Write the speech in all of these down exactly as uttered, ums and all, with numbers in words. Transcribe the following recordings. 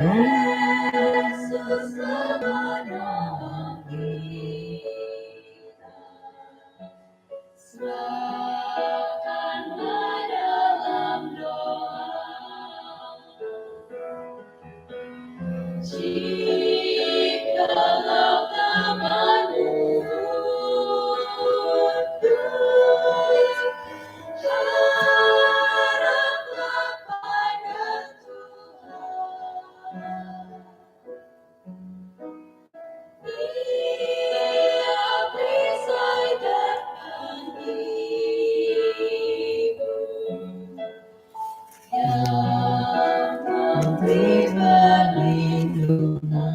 Yesus, Rabbana kita, serahkan dalam doa. Jikalau tanganmu luput, haraplah pada Tuhan. Ia bisa datang ibu yang memberi perlindungan.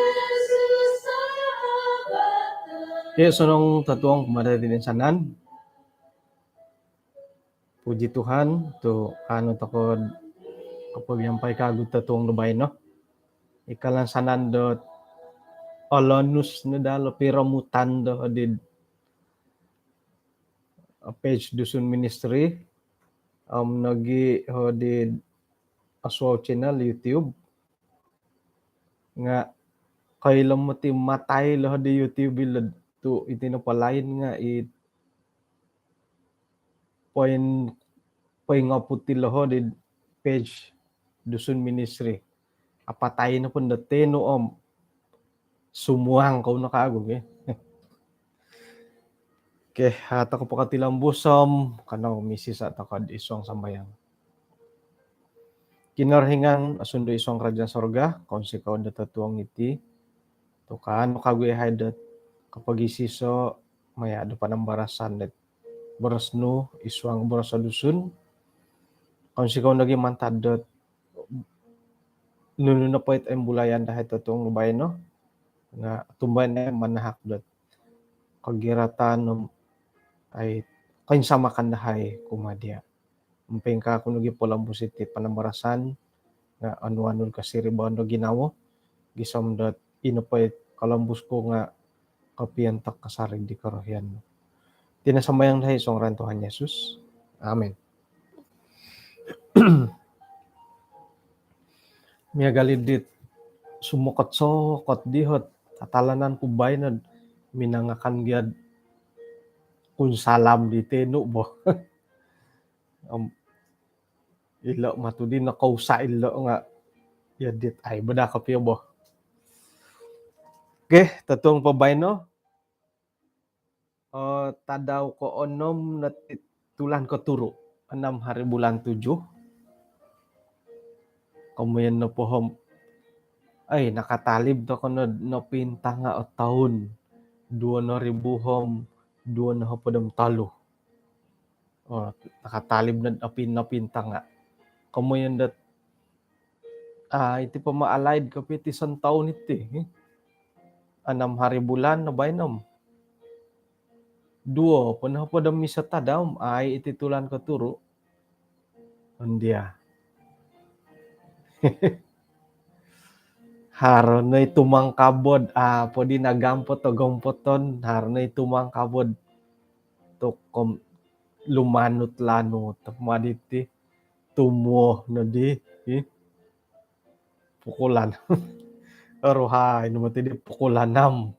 Yesus, sahabat. Okey, osonong totuong kumaa dati toinsanan. Puji Tuhan, tu kaanu tokou kopogiampai kagu totuong do baino. I kalansanan dot olonus no daa lo piromutan do hodi page Dusun Ministry, om nogi hodi Oswald Channel YouTube. Nga koilo moti matai lo hodi YouTube ilo tu iti nopo lain nga i poin, poingoput ilo hodi page Dusun Ministry. Apatai nopo ndo tenu om sumuang kou no kagu, okey. Okey, ah, tokou pokotilombus om kanou misisa tokou id suang sambayang. Kinorohingan osundu id suang kerajaan sorga, kounsikou do totuong iti tu kaanu kagu yahai dot kopogisiso maya do panambarasan dot boros nu id suang boros Dusun. Kounsikou nogi mantad dot nunu nopo it imbulayan dahai totuong do baino nga tumbayaan manahak dot kogiratan om ai koinsamakan dahai kumaa dia. Om poingkaa ku nogi polombus iti panambarasan nga onuan nu kosiribaon do ginawo gisom dot i nopo it kolombus ku nga kopiontok kasari di korohian nu. Iti no sambayang dahai id suang ngaran Tuhan Yesus. Amin. Miagal i dit sumokot-sokot dihot tatalanan ku baino minangakan gia kunsalam di tenu bo. Om ilo matu di nokousa ilo nga ya dit ai beda kopio bo. Okey, totuong po baino. Eh, tadau koonom no ti tulan koturu, enam hari bulan tujuh. Komoyon nopo om ai nakatalib tokou no nopintanga o toun duo noribu om duo nohopod om tolu. Oh, nakatalib no opi nopintanga. Komoyon dot ah, iti po ma alaid kopio ti sontoun iti, eh. Enam hari bulan no baino om duo po nohopod om iso tadau om ai iti tulan koturu. Om dia. Haro no i tumangkabod, ah, po di nagampot o gompoton, haro no i tumangkabod. Tu kom lumanut-lanut, madi ti tumuo no di, eh. Pukul anam. Aruhai, no mati di pukul anam.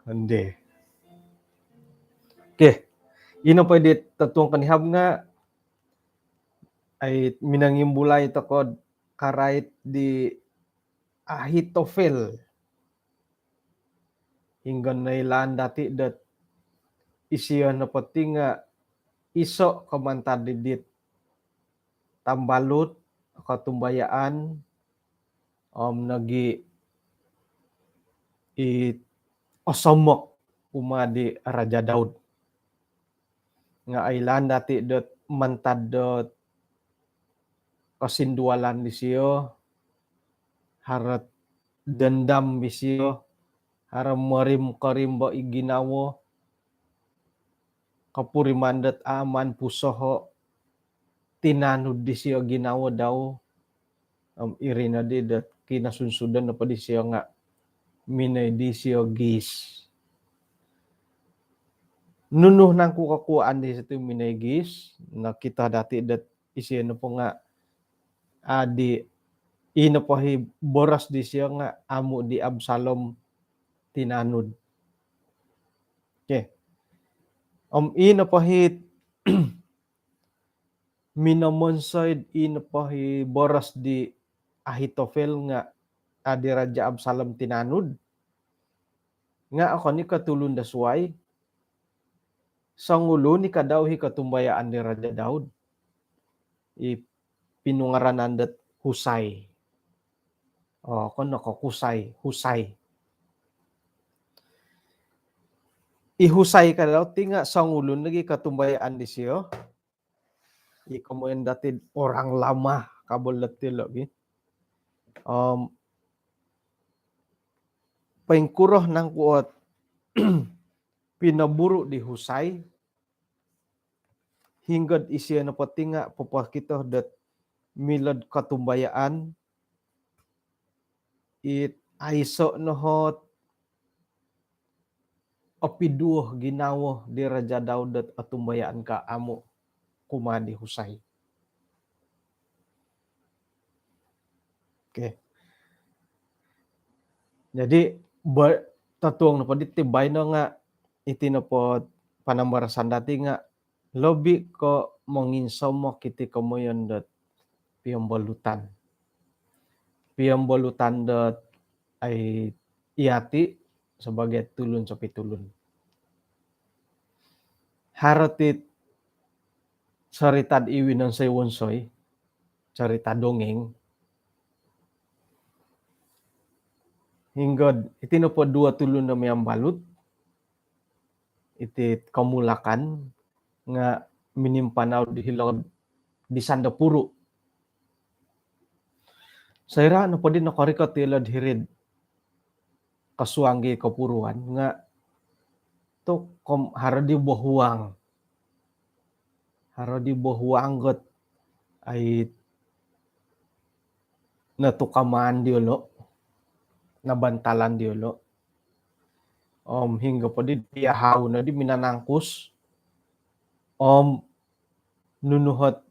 Ande. Okey. Ino po di totuong konihab nga ai minangimbulai tokou karait di Ahitofel. Hinggo noilaan dati dot isio nopo ti nga iso ko mantad di dit tambalut, kotumbayaan, om nogi i osomok kumaa di Raja Daud. Nga oilaan dati dot mantad dot kosindualan disio, haro dendam disio, haro morimkorimbo i ginawo, kopuriman dot aman pusoho, tinanud disio ginawo dau, om iri nodi dot kinosunsudon nopo disio nga minoi disio giis. Nunu nangku kokuaan di situ minoi gis, nokito dati dot isio nopo nga adi, i nopo hi boros disio nga amu di Absalom tinanud. Okey. Om i nopo hi minomonsoi'd i nopo hi boros di Ahitofel nga adi Raja Absalom tinanud. Nga okon i ko tulun do suai. Songulun i ka dau hi kotumbayaan di Raja Daud. I pinungaranan dot Husai. Oh, okon no ko Kusai, Husai. I Husai ka dau ti nga songulun lagi kotumbayaan disio. I komoyon dati orang lama kabol dati lagi. Om, poingkuro nangku ot pinoburu di Husai, hinggo'd isio nopo ti nga popokito dot milo'd kotumbayaan it aiso no hot opiduo ginawo di Raja Daud dot otumbayaan ka amu kumaa di Husai. Okey. Jadi, ba-, totuong nopo diti baino nga iti nopo panambarasan dati nga lobi ko monginsomok iti komoyon dot piombolutan. Piombolutan dot ai yati sebagai tulun sopi tulun. Haro ti sorita'd i winonsoi-wonsoi, cerita dongeng. Hinggo'd iti nopo duo tulun do miambalut, iti komulakan nga minimpanau di hilo'd disan do puru. Soira nopo di nokorikot hilo'd hiri'd kosuang di kopuruan nga tu kom haro di bohuang. Haro di bohuang got ai natukamaan diolo, nabantalan diolo. Om hinggo po di piahau no di minanangkus. Om nunu hot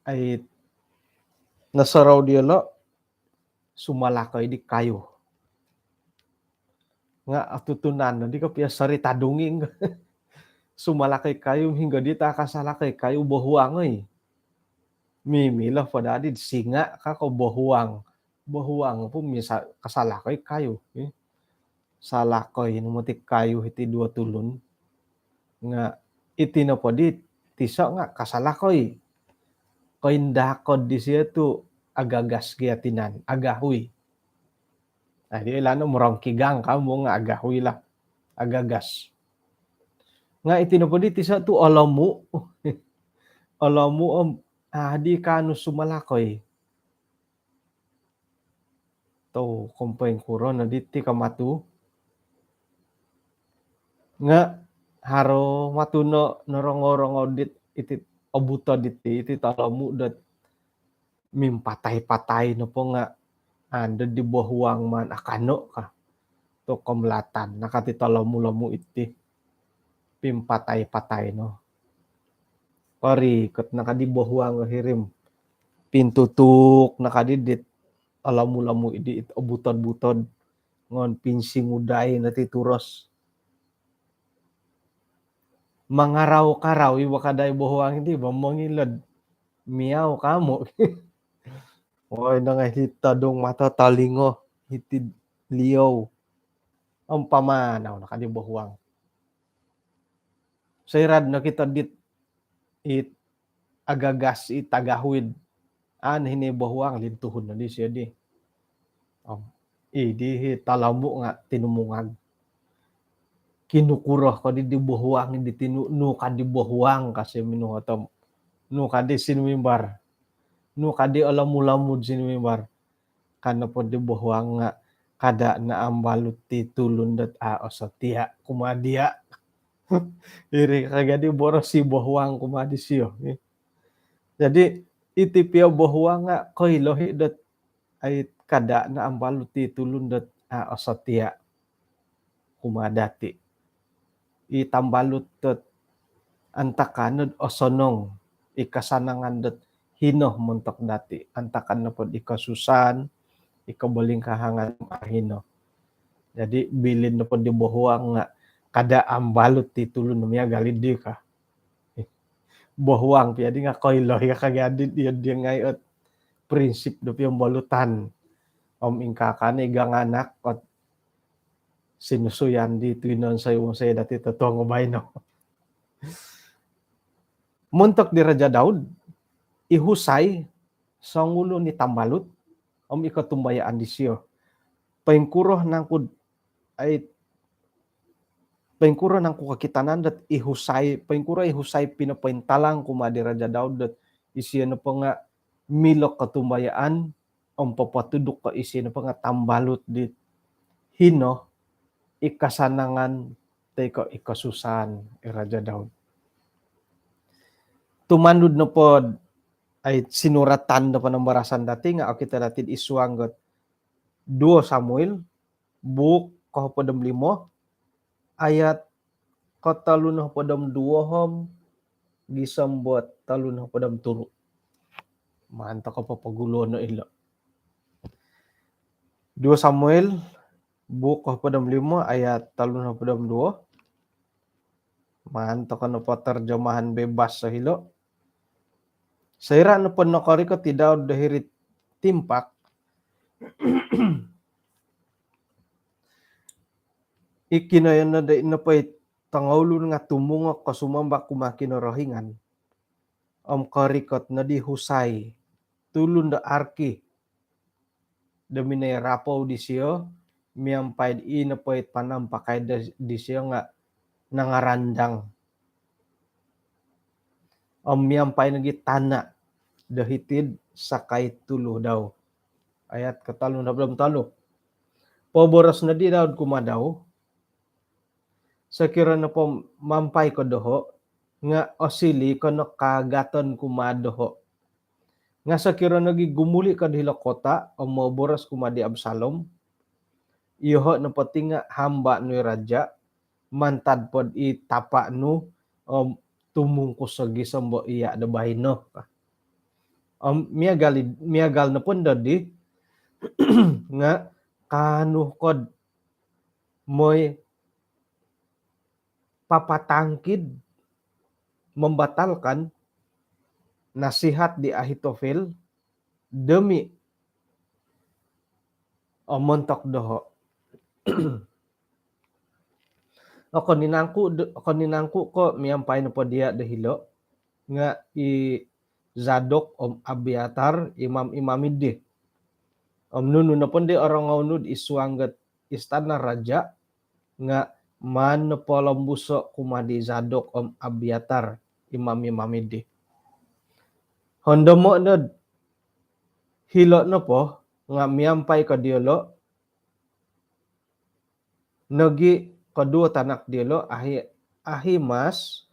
ai nasorou diolo, sumalakoi di kayu. Nga otutunan no di kopio sorita dongeng. Sumalakoi kayu, hinggo di ta kasalakoi kayu, bohuang oi. Mimilo po dadi singa ka ko bohuang. Bohuang po misa kasalakoi kayu, eh. Salakoi no moti kayu hiti duo tulun. Nga iti nopo di tiso nga kasalakoi. Koindakod disio tu agagas gia tinan, agahui. Nah, di ilano morongkigang kamu nga agahui lah. Agagas. Nga iti nopo di tiso tu olomu. Olomu om adi kanu sumalakoi. Tu kompoingkuro no diti ka matu. Nga haro matu no norongou-rongou dit iti obuto diti, iti tolomu dot mimpatai-patai nopo nga ando di bohuang maan akano ka. Tu komulatan no ka ti tolomu-lomu iti. Pimpatai-patai no. Korikot no ka di bohuang hiri om pintutuk no ka di dit olomu-lomu di obutod-butod ngon pinsingudai no ti turos. Mangarau-karau i bo kadai bohuang di bo mongilod. Miau kamu. Oi, nangai hiti tadung mato talingo, hiti liou. Om pamanau no ka di bohuang. Soira'd nokito dit it agagas it agahuid. An hini bohuang, lintuhun no disio di. Om i di hi tolomu nga tinumungag. Kinukuro ko di di bohuang di tinu-, nu ka di bohuang ka sio minuhot om. Nu ka di sinumimbar. Nu ka di olomu-lomu sinumimbar. Ka nopo di bohuang nga kada naambalut ti tulun dot a osotia kumaa dia. Iri ka gia di boros i bohuang kumaa disio. Jadi iti pia bohuang nga koilo hi dot ai kada naambalut ti tulun dot a osotia kumaa dati. I tambalut dot antakan nod osonong i kasanangan dot hino montok dati, antakan nopo di kosusaan, i kobolingkahangan hino. Jadi bilin nopo di bohuang nga kada ambalut ti tulun miagal di ka. Bohuang pia di nga koilo ya kagadi dia dia ngai ot prinsip do piombolutan. Om ingka kani ganganak ot sinusuyan di tuinon sayu saya dati totuong baino. Montok di Raja Daud, i Husai songulun i tambalut om i kotumbayaan disio. Poingkuro nangku ai poingkuro nangku kokitanan dot i Husai, poingkuro i Husai pinopointalang kumaa di Raja Daud dot isio nopo nga milo kotumbayaan om popotuduk ko isio nopo nga tambalut di hino i kasanangan toi ko i kosusaan i Raja Daud. Tumanud nopo ai sinuratan do panambarasan dati nga okito dati id suang dot duo Samuel, buuk kohopod om limo, ayat kotolu nohopod om duo om gisom bo tolu nohopod om turu. Maan toko popoguluo no ilo. Duo Samuel, buuk kohopod om limo, ayat tolu nohopod om duo. Maan toko nopo terjemahan bebas so hilo. Soira nopo nokorikot i Daud do hiri timpak, i kinoyonon do nopo i tongoulun nga tumungok ko sumamba kumaa Kinorohingan. Om korikot no di Husai, tulun do Arki, do minoi rapou disio, miampai i nopo i panampakai do disio nga nangarandang. Om miampai nogi tana do hiti'd sakai tulu dau. Ayat kotolu nohopod om tolu. Poboros no di Daud kumaa dau, sokiro nopo mampai ko doho, nga osili ko no kaagaton kumaa doho. Nga sokiro nogi gumuli ko do hilo kota om moboros kumaa di Absalom, iyoho nopo ti nga hamba nu i raja, mantad pod i tapa nu om tumungkus o gisom bo iya do baino. Om miagal i, miagal nopo ndo di nga kaanu kod moi papatangkid, membatalkan nasihat di Ahitofel demi, oh, montok doho. Okon i nangku, okon i nangku ko miampai nopo dia do hilo nga i Zadok om Abiatar imam-imam idi. Om nunu nopo ndi orongou nu id suang dot istana raja nga maan no polombuso kumaa di Zadok om Abiatar imam-imam idi. Hondomo nod hilo nopo nga miampai ko diolo nogi koduo tanak diolo, Ahi-, Ahimaas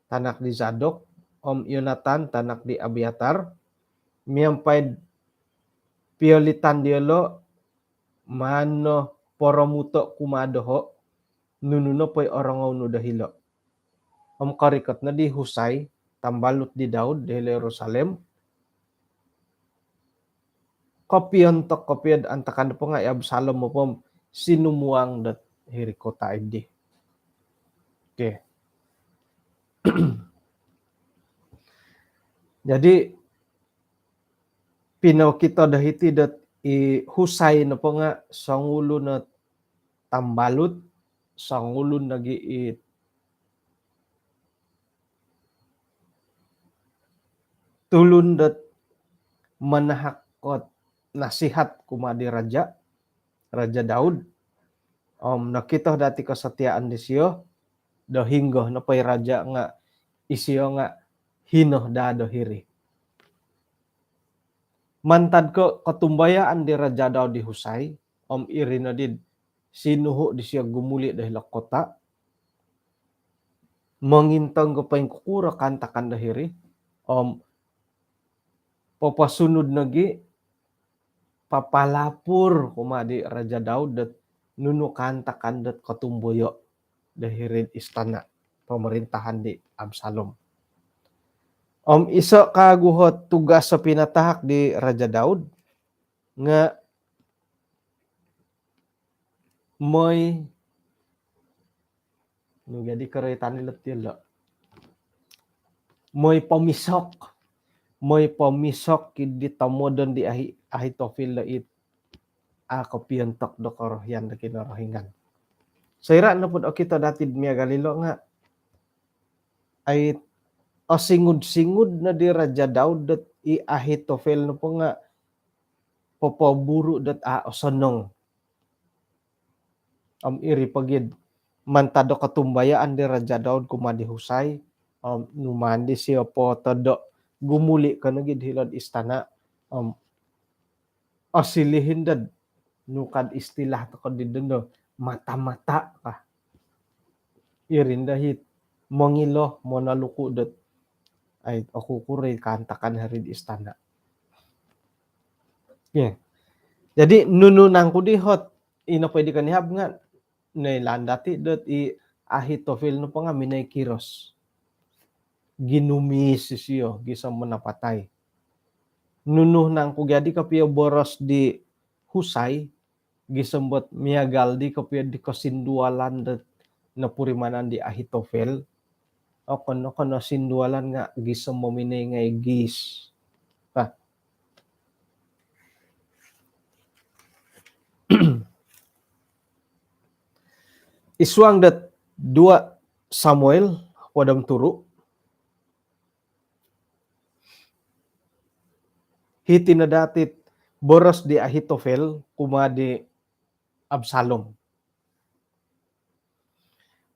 tanak di Zadok om Yonatan tanak di Abiatar, miampai piolitan diolo maan no poromuto kumaa doho nunu nopo i orongou nu do hilo. Om korikot no di Husai, tambalut di Daud, do hilo Yerusalem. Kopiontok kopio antakan nopo nga i Absalom nopo sinumuang dot hiri kota idi. Okey. Jadi pinokito do hiti dot i Husai nopo nga songulun ot tambalut, songulun nogi i tulun dot manahak ot nasihat kumaa di raja, Raja Daud. Om nokito dati kesetiaan disio, do hinggo nopo i raja nga isio nga hino daa do hiri. Mantad ko kotumbayaan di Raja Daud di Husai, om iri nodi sinuhu disio gumuli do hilo kota, mongintong ko poingkukuro kaantakan do hiri, om popasunud nogi papalapur kumaa di Raja Daud dot nunu kaantakan dot kotumboyo do hiri'd istana. pemerintahan di Absalom. Om iso kagu o tugas o pinatahak di Raja Daud nga moi nu jadi koroitan ilo ti lo. Moi pomisok, moi pomisok ki di tomodon di Ahi-, Ahitofel lo it a kopiontok do korohian do Kinorohingan. Soira nopo do okito dati miagal ilo nga ai osingud-singud no di Raja Daud dot i Ahitofel nopo nga popoburu dot a osonong. Om iri po gid mantad do kotumbayaan di Raja Daud kumaa di Husai, om numaan disio po todo gumuli ko nogi id hilo'd istana, om osilihin dot nu kad istilah toko di dondo mata-mata ka. Iri no hiti mongilo, monoluku dot ai oku kuri kaantakan hiri'd istana. Okey. Jadi nunu nangku di ot ino po di konihab nga noilaan dati dot i Ahitofel nopo nga minoi kiros. Ginumis isio gisom do napatai. Nunu nangku gia di kopio boros di Husai gisom dot miagal di kopio di kosindualan dot nopurimanan di Ahitofel. Okon, okon no sindualan nga gisom do minoi ngai giis. Nah. Id suang dot dua Samuel hopod om turu. Hiti no dati it boros di Ahitofel kumaa di Absalom.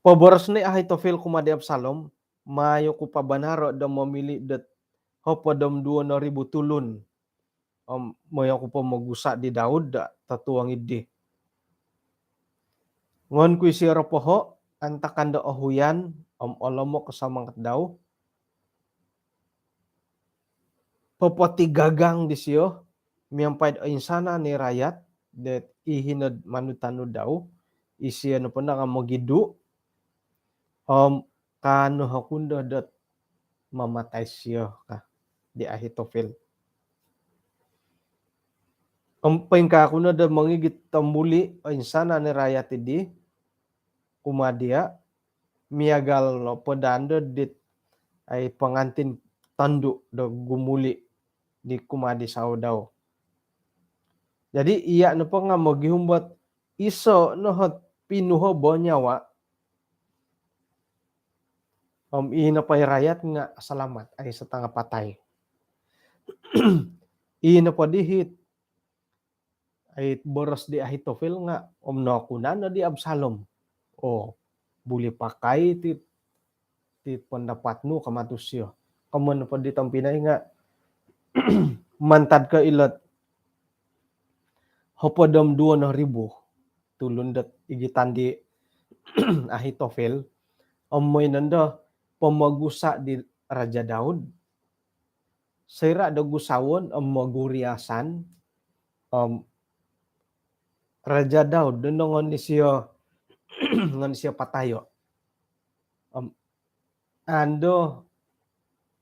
Poboros no i Ahitofel kumaa di Absalom, maai oku pabanaro do momili dot hopod om duo no ribu tulun. Om moi oku po mogusa di Daud do totuong idi. Ngoon ku isio ropoho antakan do ohuyan om olomok o samangat dau. Popotigagang disio miampai do oinsanan i rayat dot i hino'd manud-tanud dau. Isio nopo nga mogidu om kaanu oku no dot mamatai isio ka di Ahitofel. Om poingkaa oku no do mongigit tombuli oinsanan i rayat idi kumaa dia miagal nopo daa do dit ai pengantin tondu do gumuli di kumaa di sawo dau. Jadi iya nopo nga mogihum dot iso no ot pinuhobo nyawa. Om i nopo i rayat nga selamat, aiso tanga patai. I nopo diti it boros di Ahitofel nga om nookunan no di Absalom. Oh, buli pakai ti, ti pendapat nu ka, mato isio. Komoyon nopo di tompinai nga mantad ko ilo hopod om duo no ribu tulun dot igitan di Ahitofel, om moi nondo pomogusa di Raja Daud. Soira do gusaon om moguriasan, om Raja Daud nondo ngoon isio, ngoon isio patayo. Om ando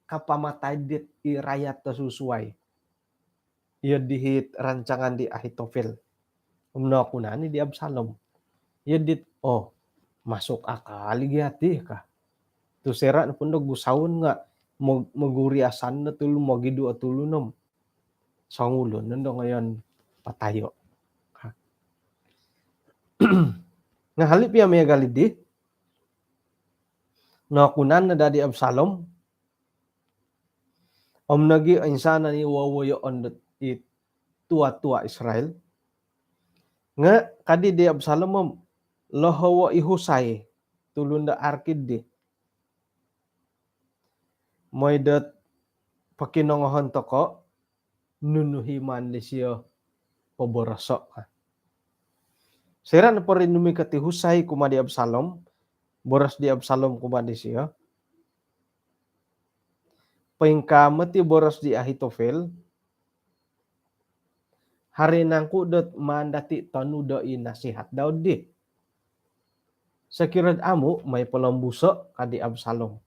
kapamatai dit i rayat do susuai. Iyo diti it rancangan di Ahitofel. Om nookunan i di Absalom. Iyo dit, oh, masuk akal i gia ti ka. Tu soira nopo nondo gusaon nga mo-, moguriasan no tulun, mogidu o tulun om songulun nondo ngoyon patayo. Nga hali pia miagal idi, nookunan no daa di Absalom om nogi oinsanan i wowoyoon dot i tua-tua Israel. Nga ka di di Absalom om lohowo i Husai, tulun do Arkid di. Moi dot pokinongohon toko nunu i maan disio poboroso. Soira nopo rinumikot i Husai kumaa di Absalom, boros di Absalom kumaa disio, poingkaa moti boros di Ahitofel, haro nangku dot maan dati tonudo i nasihat Daud di. Sokiro amu, mai polombuso, ka di Absalom.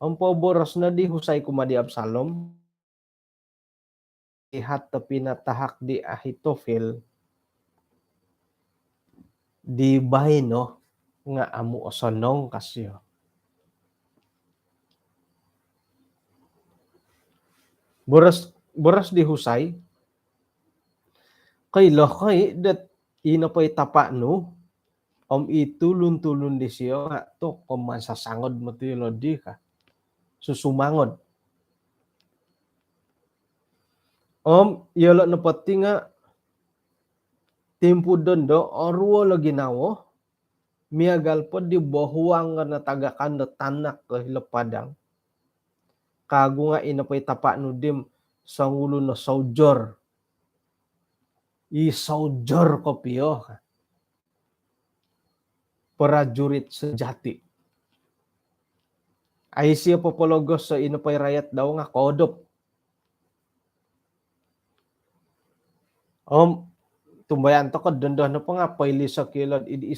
Om poboros no di Husai kumaa di Absalom, lihat tapi natahak di Ahitofel di baino nga amu osonong, ka sio. Boros, boros di Husai, koilo ko i dot ino po i tapa nu, om i tulun-tulun disio nga tu komansasangod moti lo di ka. Susumangod. Om yolo nopo ti nga timpu dondo oruol o ginawo, miagal po di bohuang nga natagakan do tanak ko hilo padang. Kagu nga ino po i tapa nu di om songulun o soldier. I soldier kopio. Prajurit sejati. Ai sio popologos so ino po i rayat dau nga koodop. Om tumbayaan toko dondo nopo nga poiliso kilo id